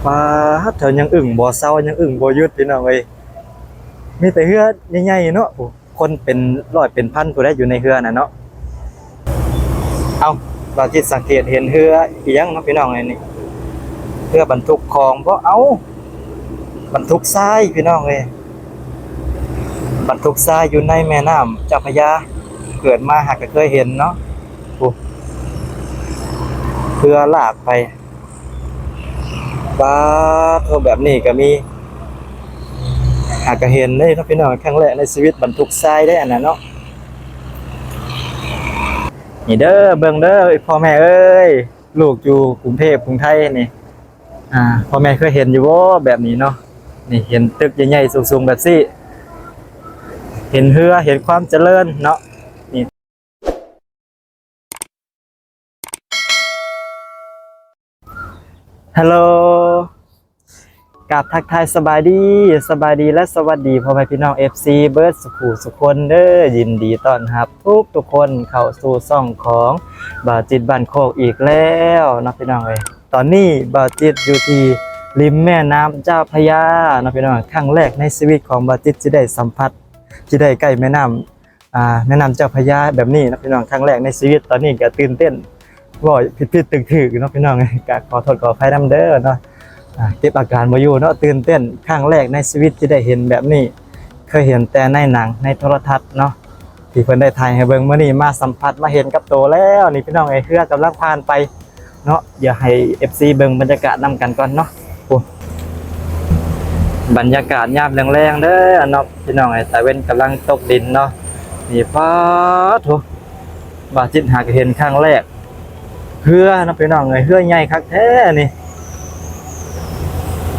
ປາດ ເຮົາຍັງອຶ້ງບໍ່ເຊົາ ຍັງອຶ້ງບໍ່ຢຸດ ພີ່ນ້ອງເອີຍ. ມີແຕ່ເຮືອໃຫຍ່ໆເນາະ ໂອ້ ຄົນເປັນຮ້ອຍເປັນພັນຜູ້ໃດຢູ່ໃນເຮືອນັ້ນເນາະ. ເອົ້າ ບ່າວຈິດສັງເກດເຫັນເຮືອອີ່ຫຍັງເນາະ ພີ່ນ້ອງເອີຍ ນີ້ ເຮືອບັນທຸກຂອງບໍ່? ເອົ້າ ບັນທຸກຊາຍ ພີ່ນ້ອງເອີຍ ບັນທຸກຊາຍຢູ່ໃນແມ່ນ້ຳເຈົ້າພະຍາ. ເກີດມາຫາກະເຄີຍເຫັນເນາະ ໂອ້ ເຮືອລາກໄປ. ປາດໂທ້ ແບບນີ້ກໍມີ ຫາກະເຫັນເດ້ເນາະ ພີ່ນ້ອງ ຄັ້ງແລກໃນຊີວິດບັນທຸກຊາຍເດ້ ອັນນັ້ນເນາະ. ນີ້ເດີ ເບິ່ງເດີ ພໍ່ແມ່ເອີຍ ລູກຢູ່ກຸງເທບກຸງໄທນີ້ ອ່າ ພໍ່ແມ່ເຄີຍເຫັນຢູ່ບໍ່ແບບນີ້ເນາະ? ນີ້ເຫັນຕຶກໃຫຍ່ໆສູງໆແບບຊີ້ ເຫັນເຮືອ ເຫັນຄວາມຈະເລີນເນາະ ນີ້. ຮັລໂຫຼ ກາບທັກທາຍສະບາຍດີ ສະບາຍດີ ແລະ ສະຫວັດດີພໍ່ແມ່ພີ່ນ້ອງ ເອັຟຊີ ເບິດສຸຂູສຸຄົນເດີ. ຍິນດີຕ້ອນຮັບທຸກໆຄົນເຂົ້າສູ່ຊ່ອງຂອງບ່າວຈິດບ້ານໂຄກອີກແລ້ວເນາະ ພີ່ນ້ອງເອີຍ. ຕອນນີ້ບ່າວຈິດຢູ່ທີ່ລິມແມ່ນ້ຳເຈົ້າພະຍາເນາະ ພີ່ນ້ອງ. ຄັ້ງແລກໃນຊີວິດຂອງບ່າວຈິດທີ່ໄດ້ສຳຜັດ ທີ່ໄດ້ໃກ້ແມ່ນ້ຳ ອ່າ ແມ່ນ້ຳເຈົ້າພະຍາແບບນີ້ເນາະ ພີ່ນ້ອງ ຄັ້ງແລກໃນຊີວິດ. ຕອນນີ້ກະຕື່ນເຕັ້ນ ເວົ້າຜິດໆຖືກໆເນາະ ພີ່ນ້ອງ ກະຂໍໂທດຂໍອະໄພນຳເດີເນາະ. ອ່າ ເກັບອາການບໍ່ຢູ່ເນາະ ຕື່ນເຕັ້ນ ຄັ້ງແລກໃນຊີວິດທີ່ໄດ້ເຫັນແບບນີ້. ເຄີຍເຫັນແຕ່ໃນໜັງ ໃນໂທລະທັດເນາະ ທີ່ເພິ່ນໄດ້ຖ່າຍໃຫ້ເບິ່ງ. ມື້ນີ້ມາສຳຜັດ ມາເຫັນກັບໂຕແລ້ວນີ້ ພີ່ນ້ອງເອີຍ ເຮືອກຳລັງຜ່ານໄປ ເນາະ. ດຽວໃຫ້ເອັຟຊີເບິ່ງບັນຍາກາດນຳກັນກ່ອນເນາະ. ໂອ້ ບັນຍາກາດຍາມແລງໆເດີເນາະ ພີ່ນ້ອງເອີຍ ຕາເວັນກຳລັງຕົກດິນເນາະ. ນີ້ ປາດໂທ້ ບ່າວຈິດຫາກະເຫັນຄັ້ງແລກ ເຮືອເນາະ ພີ່ນ້ອງເອີຍ ເຮືອໃຫຍ່ຄັກແທ້ນີ້.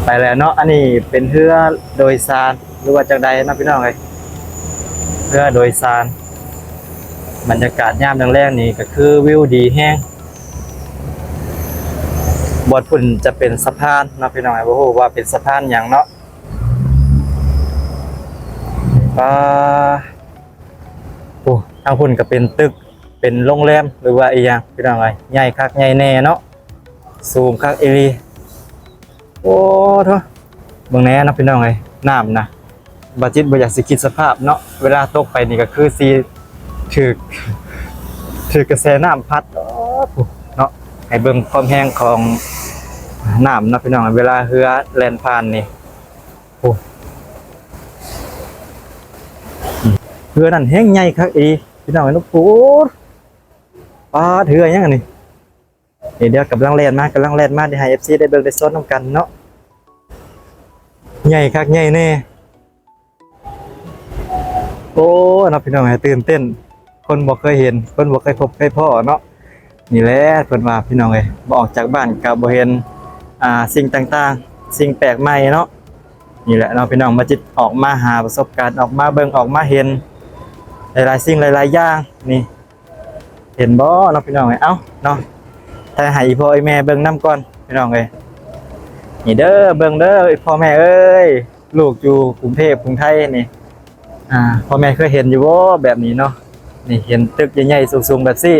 ໄປແລ້ວເນາະ ອັນນີ້ເປັນເຮືອໂດຍສານ ຫຼືວ່າຈັ່ງໃດເນາະ ພີ່ນ້ອງເອີຍ ເຮືອໂດຍສານ. ບັນຍາກາດຍາມແລງໆນີ້ກະຄືວິວດີແຮງ. ບ່ອນພຸ້ນຈະເປັນສະພານເນາະ ພີ່ນ້ອງເອີຍ ບໍ່ຮູ້ວ່າເປັນສະພານຫຍັງເນາະ. ປາ ໂອ້ ທາງພຸ້ນກະເປັນຕຶກ ເປັນໂຮງແຮມ ຫຼືວ່າອີ່ຫຍັງ ພີ່ນ້ອງເອີຍ ໃຫຍ່ຄັກໃຫຍ່ແນ່ເນາະ ສູງຄັກອີ່ຫຼີ. ໂອ້ໂທ້ ເບິ່ງແດ່ເນາະ ພີ່ນ້ອງເອີຍ ນ້ຳນະ ບ່າວຈິດບໍ່ຢາກຊິຄິດສະພາບເນາະ ເວລາຕົກໄປນີ້ກະຄືຊິຖືກ ຖືກກະແສນ້ຳພັດເນາະ. ໃຫ້ເບິ່ງຄວາມແຮງຂອງນ້ຳເນາະ ພີ່ນ້ອງ ເວລາເຮືອແລ່ນຜ່ານນີ້. ໂອ້ ເຮືອນັ້ນແຮງໃຫຍ່ຄັກອີ່ຫຼີ ພີ່ນ້ອງເອີຍ. ໂອ້ ປາດ ເຮືອຫຍັງອັນນີ້? ນີ້ ດຽວກຳລັງແລ່ນມາ ກຳລັງແລ່ນມາ ດຽວໃຫ້ເອັຟຊີໄດ້ເບິ່ງໄດ້ຊົມນຳກັນເນາະ. ໃຫຍ່ຄັກໃຫຍ່ແນ່ ໂອ້ ເນາະ ພີ່ນ້ອງເອີຍ ຕື່ນເຕັ້ນ ຄົນບໍ່ເຄີຍເຫັນ ຄົນບໍ່ເຄີຍພົບເຄີຍພໍ້ເນາະ. ນີ້ແຫຼະ ເພິ່ນວ່າ ພີ່ນ້ອງເອີຍ ບໍ່ອອກຈາກບ້ານກະບໍ່ເຫັນ ອ່າ ສິ່ງຕ່າງໆ ສິ່ງແປກໃໝ່ເນາະ. ນີ້ແຫຼະເນາະ ພີ່ນ້ອງ ມາຈິດອອກມາຫາປະສົບການ ອອກມາເບິ່ງ ອອກມາເຫັນຫຼາຍໆສິ່ງຫຼາຍໆຢ່າງນີ້. ເຫັນບໍ່ເນາະ ພີ່ນ້ອງເອີຍ ເອົ້າເນາະ ຖ່າຍໃຫ້ອີ່ພໍ່ອີ່ແມ່ເບິ່ງນຳກ່ອນ ພີ່ນ້ອງເອີຍ. ນີ້ເດີ ເບິ່ງເດີ ພໍ່ແມ່ເອີຍ ລູກຢູ່ກຸງເທບກຸງໄທນີ້ ອ່າ ພໍ່ແມ່ເຄີຍເຫັນຢູ່ບໍ່ແບບນີ້ເນາະ? ນີ້ເຫັນຕຶກໃຫຍ່ໆສູງໆແບບຊີ້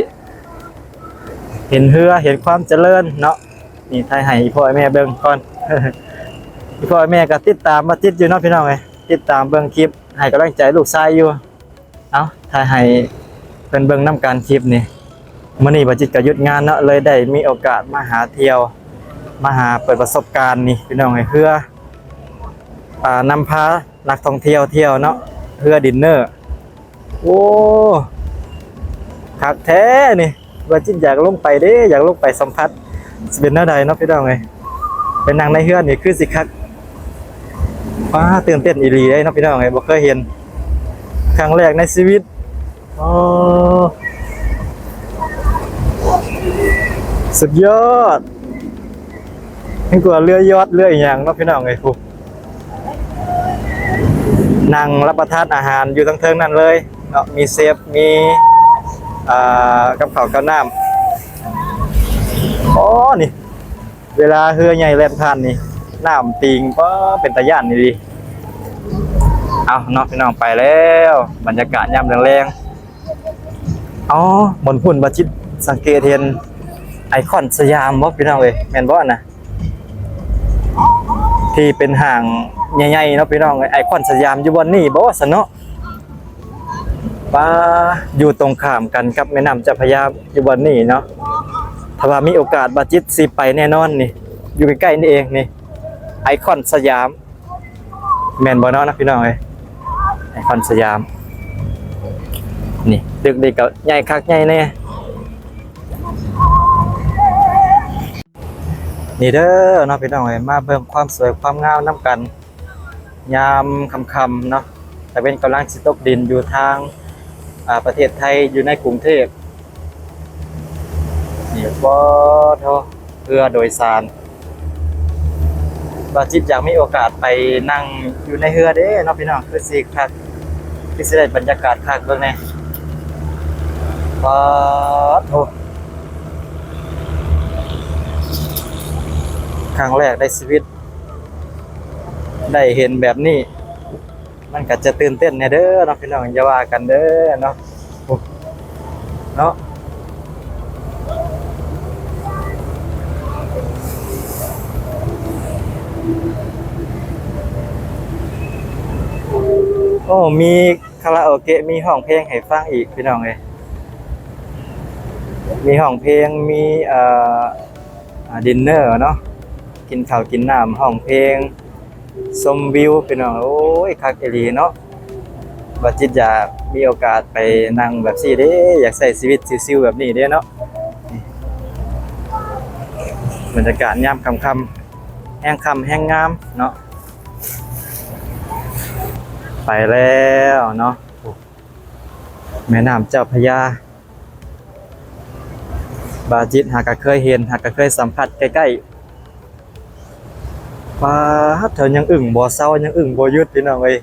ເຫັນເຮືອ ເຫັນຄວາມຈະເລີນເນາະ. ນີ້ຖ່າຍໃຫ້ອີ່ພໍ່ອີ່ແມ່ເບິ່ງກ່ອນ ອີ່ພໍ່ອີ່ແມ່ກະຕິດຕາມບ່າວຈິດຢູ່ເນາະ ພີ່ນ້ອງເອີຍ ຕິດຕາມເບິ່ງຄລິບ ໃຫ້ກຳລັງໃຈລູກຊາຍຢູ່. ເອົ້າ ຖ່າຍໃຫ້ເພິ່ນເບິ່ງນຳກັນຄລິບນີ້. ມື້ນີ້ບ່າວຈິດກະຢຸດງານເນາະ ເລີຍໄດ້ມີໂອກາດມາຫາທ່ຽວ ມາຫາເປີດປະສົບການນີ້ ພີ່ນ້ອງເອີຍ ເຮືອ ອ່າ ນຳພານັກທ່ອງທ່ຽວທ່ຽວເນາະ ເຮືອດິນເນີ. ໂອ້ ຄັກແທ້ນີ້ ບ່າວຈິດຢາກລົງໄປເດ້ ຢາກລົງໄປສຳຜັດ ຊິເປັນແນວໃດເນາະ ພີ່ນ້ອງເອີຍ. ໄປນັ່ງໃນເຮືອນີ້ຄືຊິຄັກ ປາ ຕື່ນເຕັ້ນອີ່ຫຼີເດ້ເນາະ ພີ່ນ້ອງເອີຍ ບໍ່ເຄີຍເຫັນ ຄັ້ງແລກໃນຊີວິດ. ໂອ້ ສຸດຍອດ ຍັງກວ່າເຮືອຢອດເຮືອອີ່ຫຍັງເນາະ ພີ່ນ້ອງເອີຍ. ຜູ້ ນັ່ງຮັບປະທານອາຫານຢູ່ທາງເທິງນັ້ນເລີຍເນາະ ມີເຊຟ ມີ ອ່າ ກັບເຂົ້າກັບນ້ຳ. ອໍ ນີ້ ເວລາເຮືອໃຫຍ່ແລ່ນຜ່ານນີ້ ນ້ຳຕີງ ປາ ເປັນຕາຢ້ານອີ່ຫຼີ. ເອົາເນາະ ພີ່ນ້ອງ ໄປແລ້ວ ບັນຍາກາດຍາມແລງໆ. ອໍ ບ່ອນພຸ້ນ ບ່າວຈິດສັງເກດເຫັນໄອຄອນສະຫຍາມບໍ່ ພີ່ນ້ອງເອີຍ ແມ່ນບໍ່ຫັ້ນນະ? ທີ່ເປັນຫ້າງໃຫຍ່ໆເນາະພີ່ນ້ອງເອີຍ ໄອຄອນສະຫຍາມຢູ່ບ່ອນນີ້ບໍ່ຊັ້ນເນາະ. ປາ ຢູ່ຕົງຂ້າມກັນກັບແມ່ນ້ຳເຈົ້າພະຍາຢູ່ບ່ອນນີ້ເນາະ. ຖ້າວ່າມີໂອກາດ ບາຈິດຊິໄປແນ່ນອນນີ້ ຢູ່ໃກ້ໆນີ້ເອງນີ້ ໄອຄອນສະຫຍາມ. ແມ່ນບໍ່ເນາະ ພີ່ນ້ອງເອີຍ ໄອຄອນສະຫຍາມ. ນີ້ຕຶກນີ້ກໍໃຫຍ່ຄັກໃຫຍ່ແນ່. ນີ້ເດີເນາະພີ່ນ້ອງເອີຍ ມາເບິ່ງຄວາມສວຍຄວາມງາມນຳກັນ ຍາມຄ່ຳໆເນາະ. ຕາເວັນກຳລັງຊິຕົກດິນຢູ່ທາງ ອ່າ ປະເທດໄທ ຢູ່ໃນກຸງເທບ. ນີ້ ປາໂທ ເຮືອໂດຍສານ. ບາຈິດຢາກມີໂອກາດໄປນັ່ງຢູ່ໃນເຮືອເດ້ເນາະພີ່ນ້ອງ ຄືຊິຄັກ ຄືຊິໄດ້ບັນຍາກາດຄັກເບິ່ງແດ່. ປາໂທ ຄັ້ງແລກໃນຊີວິດ ໄດ້ເຫັນແບບນີ້ ມັນກໍຈະຕື່ນເຕັ້ນແດ່ເດີເນາະພີ່ນ້ອງ ຢ່າວ່າກັນເດີເນາະ ເນາະ. ໂອ້ ມີຄາຣາໂອເກະ ມີຮ້ອງເພງໃຫ້ຟັງອີກພີ່ນ້ອງເອີຍ ມີຮ້ອງເພງ ມີ ເອີ ອ່າ ດິນເນີເນາະ ກິນເຂົ້າກິນນ້ຳ ຮ້ອງເພງ ຊົມວິວພີ່ນ້ອງ. ໂອ້ຍ ຄັກອີ່ຫຼີເນາະ ບາຈິດຢາກມີໂອກາດໄປນັ່ງແບບຊີ້ເດ້ ຢາກໃຊ້ຊີວິດຊິວໆແບບນີ້ເດ້ເນາະ. ນີ້ ບັນຍາກາດຍາມຄ່ຳໆ ແຮງຄ່ຳແຮງງາມເນາະ. ໄປແລ້ວເນາະ ແມ່ນ້ຳເຈົ້າພະຍາ. ບາຈິດຫາກະເຄີຍເຫັນ ຫາກະເຄີຍສຳຜັດໃກ້ໆ. ປາດ ເຂົາຍັງອຶ້ງບໍ່ເຊົາ ຍັງອຶ້ງບໍ່ຢຸດພີ່ນ້ອງເອີຍ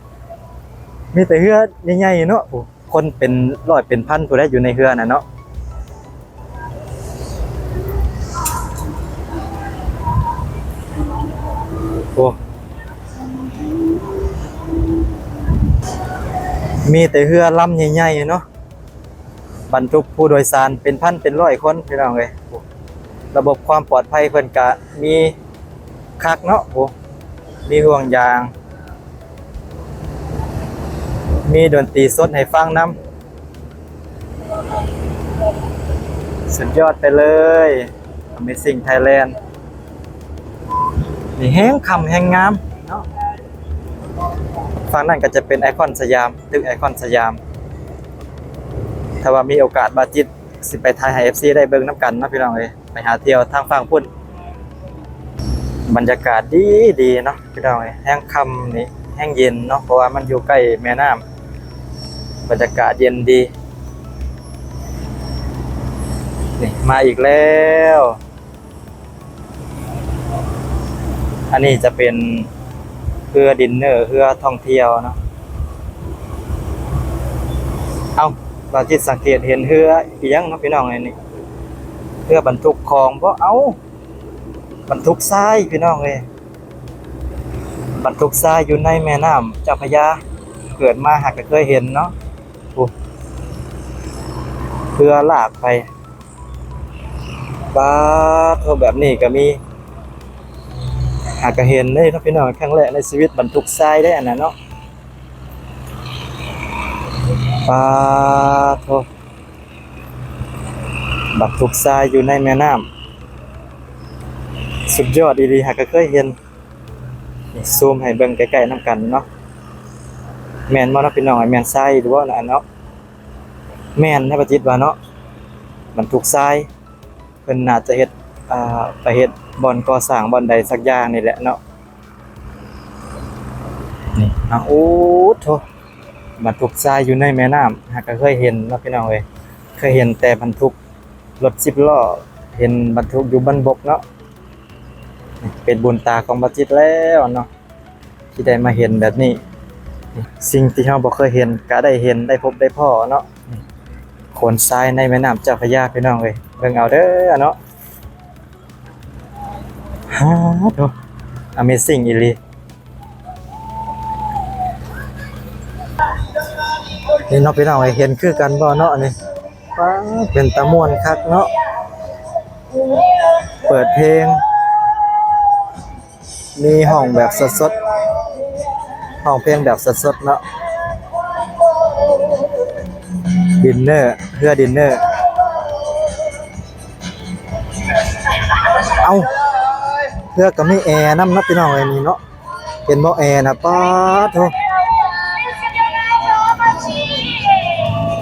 ມີແຕ່ເຮືອໃຫຍ່ໆເນາະ. ໂອ້ ຄົນເປັນຮ້ອຍເປັນພັນຜູ້ໃດຢູ່ໃນເຮືອນະເນາະ. ໂອ້ ມີແຕ່ເຮືອລຳໃຫຍ່ໆເນາະ ບັນທຸກຜູ້ໂດຍສານເປັນພັນເປັນຮ້ອຍຄົນພີ່ນ້ອງເອີຍ. ໂອ້ ລະບົບຄວາມປອດໄພເພິ່ນກະມີຄັກເນາະ. ໂອ້ ມີຫ່ວງຢາງ ມີດົນຕີສົດໃຫ້ຟັງນຳ. ສຸດຍອດໄປເລີຍ Amazing Thailand. ນີ້ແຮງຄ່ຳແຮງງາມເນາະ. ຝັ່ງນັ້ນກໍຈະເປັນໄອຄອນສະຫຍາມ ຕຶກໄອຄອນສະຫຍາມ. ຖ້າວ່າມີໂອກາດ ບາຈິດຊິໄປຖ່າຍໃຫ້ເອັຟຊີໄດ້ເບິ່ງນຳກັນເນາະ ພີ່ນ້ອງເອີຍ. ໄປຫາທ່ຽວທາງຝັ່ງພຸ້ນ ບັນຍາກາດດີດີເນາະ ພີ່ນ້ອງເອີຍ. ແຮງຄ່ຳນີ້ແຮງເຢັນເນາະ ເພາະວ່າມັນຢູ່ໃກ້ແມ່ນ້ຳ ບັນຍາກາດເຢັນດີ. ນີ້ ມາອີກແລ້ວ. ອັນນີ້ຈະເປັນເຮືອດິນເນີ ເຮືອທ່ອງທ່ຽວເນາະ. ເອົ້າ ບາຈິດສັງເກດເຫັນເຮືອອີ່ຫຍັງເນາະ ພີ່ນ້ອງເອີຍ. ນີ້ເຮືອບັນທຸກຂອງບໍ? ເອົ້າ ບັນທຸກຊາຍ ພີ່ນ້ອງເອີຍ. ບັນທຸກຊາຍຢູ່ໃນແມ່ນ້ຳເຈົ້າພະຍາ ເກີດມາຫາກະເຄີຍເຫັນເນາະ. ໂອ້ ເຮືອລາກໄປ. ປາໂທ ແບບນີ້ກໍມີ ຫາກະເຫັນເດ້ເນາະ ພີ່ນ້ອງ. ຄັ້ງແລກໃນຊີວິດບັນທຸກຊາຍເດ້ອັນນັ້ນເນາະ. ປາໂທ ບັນທຸກຊາຍຢູ່ໃນແມ່ນ້ຳ ສຸດຍອດອີ່ຫຼີ ຫາກະເຄີຍເຫັນ. ນີ້ ຊູມໃຫ້ເບິ່ງໃກ້ໆນຳກັນເນາະ. ແມ່ນບໍ່ເນາະ ພີ່ນ້ອງ ແມ່ນຊາຍຫຼືບໍ່ນະເນາະ? ແມ່ນແທ້ ປາຈິດວ່າເນາະ ບັນທຸກຊາຍ. ເພິ່ນໜ້າຈະເຮັດ ອ່າ ໄປເຮັດບ່ອນກໍ່ສ້າງບ່ອນໃດສັກຢ່າງນີ້ແຫຼະເນາະ. ນີ້ເນາະ ໂອ້ໂທ ບັນທຸກຊາຍຢູ່ໃນແມ່ນ້ຳ ຫາກະເຄີຍເຫັນເນາະ ພີ່ນ້ອງເອີຍ. ເຄີຍເຫັນແຕ່ບັນທຸກລົດສິບລໍ້ ເຫັນບັນທຸກຢູ່ບົນບົກເນາະ. ເປັນບຸນຕາຂອງບາຈິດແລ້ວເນາະ ທີ່ໄດ້ມາເຫັນແບບນີ້. ສິ່ງທີ່ເຮົາບໍ່ເຄີຍເຫັນກະໄດ້ເຫັນ ໄດ້ພົບໄດ້ພໍ້ເນາະ. ໂຂນຊາຍໃນແມ່ນ້ຳເຈົ້າພະຍາ ພີ່ນ້ອງເອີຍ ເບິ່ງເອົາເດີເນາະ. ຮາໂທ Amazing ອີ່ຫຼີ. ນີ້ເນາະ ພີ່ນ້ອງເອີຍ ເຫັນຄືກັນບໍ່ເນາະນີ້? ປາ ເປັນຕາມ່ວນຄັກເນາະ ເປີດເພງ. ມີຮ້ອງແບບສົດໆ ຮ້ອງເພງແບບສົດໆເນາະ ດິນເນີ ເຮືອດິນເນີ. ເອົ້າ ເຮືອກໍມີແອນຳເນາະ ພີ່ນ້ອງເອີຍ ນີ້ເນາະ. ເຫັນບໍ່ແອນະ ປາດໂທ້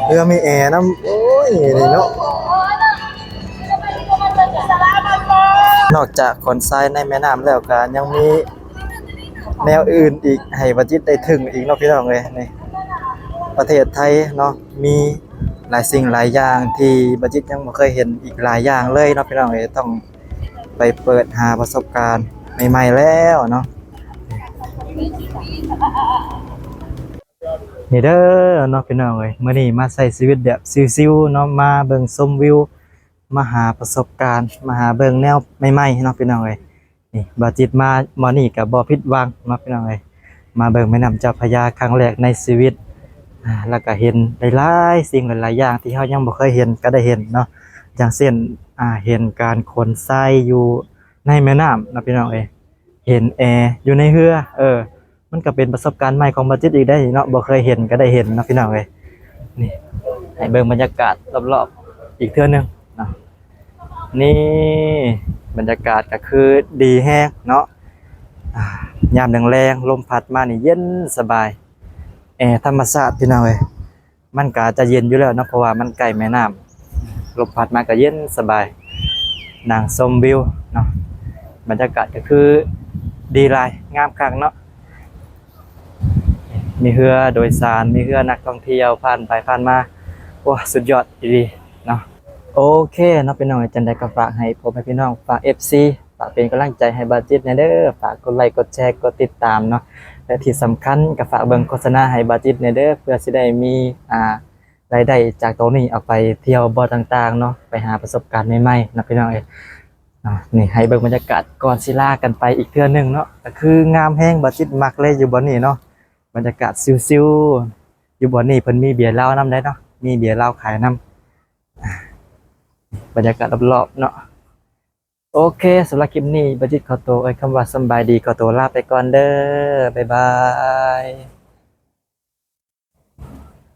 ເຮືອມີແອນຳ. ໂອ້ຍ ນີ້ເນາະ ນອກຈາກຂົນຊາຍໃນແມ່ນ້ຳແລ້ວ ກໍຍັງມີແນວອື່ນອີກໃຫ້ບາຈິດໄດ້ທຶ່ງອີກເນາະ ພີ່ນ້ອງເອີຍ. ນີ້ປະເທດໄທເນາະ ມີຫຼາຍສິ່ງຫຼາຍຢ່າງທີ່ບາຈິດຍັງບໍ່ເຄີຍເຫັນອີກຫຼາຍຢ່າງເລີຍເນາະ ພີ່ນ້ອງເອີຍ. ຕ້ອງ ໄປເປີດຫາປະສົບການໃໝ່ໆແລ້ວເນາະ. ນີ້ເດີເນາະ ພີ່ນ້ອງເອີຍ ມື້ນີ້ມາໃຊ້ຊີວິດແບບຊິວໆເນາະ ມາເບິ່ງຊົມວິວ ມາຫາປະສົບການ ມາຫາເບິ່ງແນວໃໝ່ໆເນາະ ພີ່ນ້ອງເອີຍ. ນີ້ ບາຈິດມາມື້ນີ້ກໍບໍ່ຜິດຫວັງເນາະ ພີ່ນ້ອງເອີຍ. ມາເບິ່ງແມ່ນ້ຳເຈົ້າພະຍາຄັ້ງແລກໃນຊີວິດ ອາ ແລ້ວກໍເຫັນຫຼາຍໆສິ່ງຫຼາຍໆຢ່າງທີ່ເຮົາຍັງບໍ່ເຄີຍເຫັນກໍໄດ້ເຫັນເນາະ. ຢ່າງເຊັ່ນ ອາ ເຫັນການຂົນຊາຍຢູ່ໃນແມ່ນ້ຳເນາະ ພີ່ນ້ອງເອີຍ ເຫັນແອຢູ່ໃນເຮືອ ເອີ ມັນກໍເປັນປະສົບການໃໝ່ຂອງບາຈິດອີກໄດ໋ເນາະ ບໍ່ເຄີຍເຫັນກໍໄດ້ເຫັນເນາະ ພີ່ນ້ອງເອີຍ. ນີ້ ໃຫ້ເບິ່ງບັນຍາກາດລອບໆອີກເທື່ອໜຶ່ງເນາະ. ນີ້ບັນຍາກາດກໍຄືດີແຮງເນາະ ອາ ຍາມແລງໆ ລົມພັດມານີ້ເຢັນສະບາຍ ແອທຳມະຊາດ ພີ່ນ້ອງເອີຍ. ມັນກໍອາດຈະເຢັນຢູ່ແລ້ວເນາະ ເພາະວ່າມັນໃກ້ແມ່ນ້ຳ ລົມພັດມາກໍເຢັນສະບາຍ ນັ່ງຊົມວິວເນາະ. ບັນຍາກາດກໍຄືດີຫຼາຍ ງາມຄັກເນາະ. ມີເຮືອໂດຍສານ ມີເຮືອນັກທ່ອງທ່ຽວຜ່ານໄປຜ່ານມາ ໂອ້ ສຸດຍອດອີ່ຫຼີເນາະ. ໂອເຄເນາະ ພີ່ນ້ອງ ຈັ່ງໃດກໍຝາກໃຫ້ພໍ່ແມ່ພີ່ນ້ອງ ຝາກເອັຟຊີ ຝາກເປັນກຳລັງໃຈໃຫ້ບາຈິດແດ່ເດີ ຝາກກົດໄລ ກົດແຊ ກົດຕິດຕາມເນາະ ແລະ ທີ່ສຳຄັນກໍຝາກເບິ່ງໂຄສະນາໃຫ້ບາຈິດແດ່ເດີ ເພື່ອຊິໄດ້ມີ ອາ ລາຍໄດ້ຈາກຕົງນີ້ເອົາໄປທ່ຽວບ່ອນຕ່າງໆເນາະ ໄປຫາປະສົບການໃໝ່ໆເນາະ ພີ່ນ້ອງເອີຍເນາະ. ນີ້ໃຫ້ເບິ່ງບັນຍາກາດກ່ອນຊິລາກັນໄປອີກເທື່ອໜຶ່ງເນາະ ກໍຄືງາມແຮງ ບາຈິດມັກເລີຍຢູ່ບ່ອນນີ້ເນາະ ບັນຍາກາດຊິວໆ. ຢູ່ບ່ອນນີ້ເພິ່ນມີເບຍລາວນຳໄດ໋ເນາະ ມີເບຍລາວຂາຍນຳ ບັນຍາກາດລອບໆເນາະ. ໂອເຄ ສຳລັບຄລິບນີ້ ບາຈິດຂໍໂຕເອີ່ຍຄຳວ່າສຳບາຍດີ ຂໍໂຕລາໄປກ່ອນເດີ ບາຍບາຍ.